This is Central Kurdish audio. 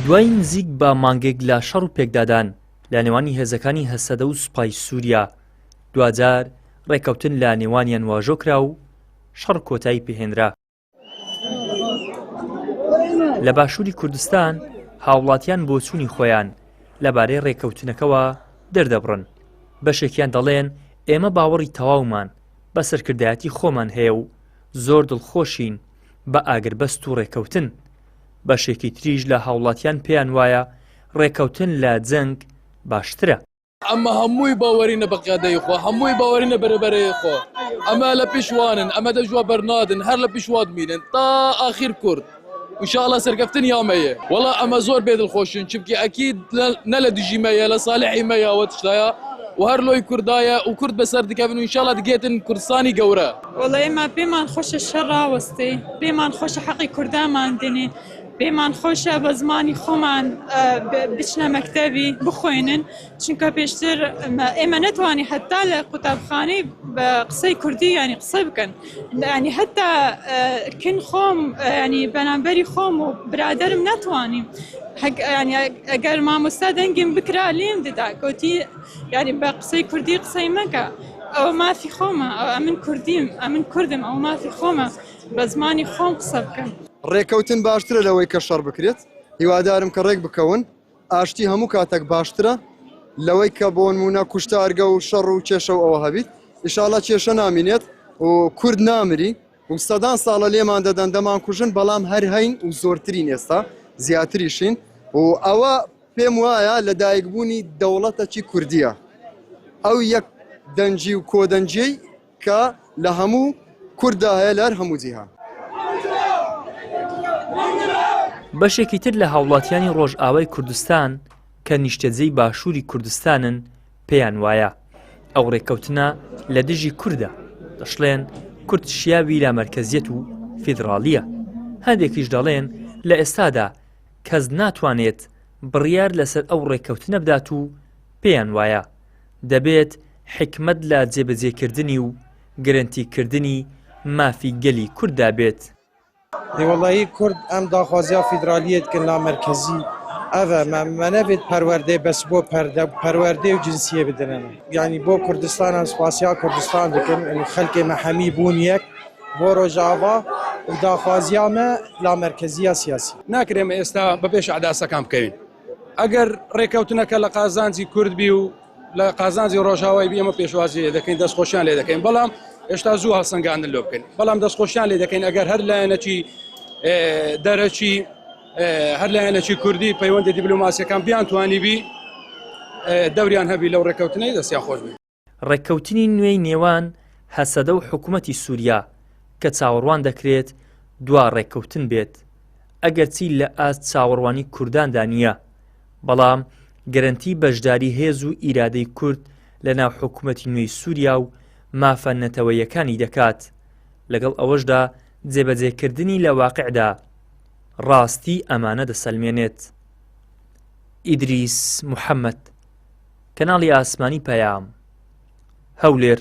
دوای نزیک بە مانگێک لە شەڕ و پێکدادان لە نێوانی هێزەکانی هەسەدە و سوپای سووریا، دواجار ڕێککەوتن لە نێوانیان واژۆ کرا و شەڕ کۆتایی پێهێنرا. لە باشووری کوردستان هاوڵاتیان بۆچوونی خۆیان لەبارەی ڕێککەوتنەکەوە دەردەبڕن، بەشێکیان دەڵێن ئێمە باوەڕی تەواومان بە سەرکردایەتی خۆمان هەیە و زۆر دڵخۆشین بە ئاگربەست و ڕێککەوتن، بەشێکی تریش لە هاوڵاتیان پێیان وایە ڕێککەوتن لە جەنگ باشترە. ئەمە هەمووی باوەرینە بە قیادەی خۆ هەمووی باوەرینە بەرەبەرەی خۆ ئەمە لە پیشوانن ئەمە دەژوە بەرنادن هەر لە پیشوات مینن تا ئاخیر کورد وشاء سەرکەفتن یامەیە وەڵا ئەمە زۆر بێ دڵخۆشن چونکی ئەکید نە لە دژی مەیە لە ساڵحی مەیە وە تشتایە و هەر لۆی کوردایە و کورد بەسەر دکەون و ئینشاءاللە دگێتن کوردستانی گەورە. وەڵا ئێمە پێمان خۆشە شەڕ ڕاوەستێ پێمان خۆشە حەقی کوردامان دێنێ پێمان خۆشە بە زمانی خۆمان بچنە مەکتەبی بخوێنن چونکە پێشتر ئێمە نەتوانی حتا لە قوتابخانەی بە قسەی کوردی ینی قسە بکەن ینی حتا کن خۆم ینی بەنامبەری خۆم و برادرم نەتوانیم ئەگەر مامۆستا دەنگیم بکرا لێم دەدا گوتی ینی بە قسەی کوردی قسەی مەکە ئەوە مافی خۆمە ئەمن کوردیم ئەمن کوردم ئەو مافی خۆمە بە زمانی خۆم قسە بکەم. ڕێکەوتن باشترە لەوەی کە شەڕ بکرێت، هیوادارم کە ڕێک بکەون، ئاشتی هەموو کاتەک باشترە لەوەی کە بۆنمونە کوشتارگە و شەڕ و کێشە و ئەوە هەبیت، ئیشاڵا کێشە نامینێت و کورد نامری و سەدان ساڵە لێمان دەدەن دەمانکوژن بەڵام هەر هەین و زۆرترین ئێستا زیاتریشین و ئەوە پێم وایە لەدایکبوونی دەوڵەتەکی کوردیە ئەو یەک دەنگی و کۆدەنگیەی کە لە هەموو کورددا هەیە لە هەر هەموو جیهان. بەشێکی تر لە هاوڵاتیانی ڕۆژئاوای کوردستان کە نیشتەجێی باشووری کوردستانن پێیان وایە ئەو ڕێککەوتنە لە دژی کوردە، دەشڵێن کورد شیاوی لامەرکەزیەت و فیدڕاڵییە، هەندێکیش دەڵێن لە ئێستادا کەس ناتوانێت بڕیار لەسەر ئەو ڕێککەوتنە بدات و پێیان وایە دەبێت حیکمەت لە جێبەجێکردنی و گرەنتیکردنی مافی گەلی کورددا بێت. ئێ وەڵایی کورد ئەم داخوازیا فیدرالیە دکەن لامەرکەزی ئەڤە مە مە نەبێت پەروەردەی بەس بۆ پەردە پەروەردەی و جنسیە بدنن یانی بۆ کوردستان ئەم سپاسیا کوردستان دکەن و خەلکێ مە هەمی بوون یەک بۆ ڕۆژاڤا و داخوازیا مە لامەرکەزیا سیاسی. ناکرێ ئێمە ئێستا بە پێش ئەحداسەکان بکەوین. ئەگەر ڕێککەوتنەکە لە قازانجی کورد بی و لە قازانجی ڕۆژاوای بی ئێمە پێشوازی لێ دەکەین دەستخۆشیان لێ دەکەین بەڵام هێشتا زوو هەڵسەنگاندن لۆ بکەین بەڵام دەستخۆشیان لێ دەکەین ئەگەر هەر لایەنەکی دەرەکی هەر لایەنەکی کوردی پەیوەندی دیبلۆماسیەکان بیان توانی بی دەوریان هەبی لەو ڕێککەوتنەی دەستیان خۆش بێ. ڕێککەوتنی نوێی نێوان هەسەدە و حکومەتی سووریا کە چاوەڕوان دەکرێت دوا ڕێککەوتن بێت، ئەگەرچی لە ئاست چاوەڕوانی کورداندا نییە، بەڵام گەرەنتی بەشداری هێز و ئیرادەی کورد لە ناو حکومەتی نوێی سووریا و مافە نەتەوەیەکانی دەکات، لەگەڵ ئەوەشدا جێبەجێکردنی لە واقعدا ڕاستی ئەمانە دەسەلمێنێت. ئیدریس محەمەد، کەناڵی ئاسمانی پەیام، هەولێر.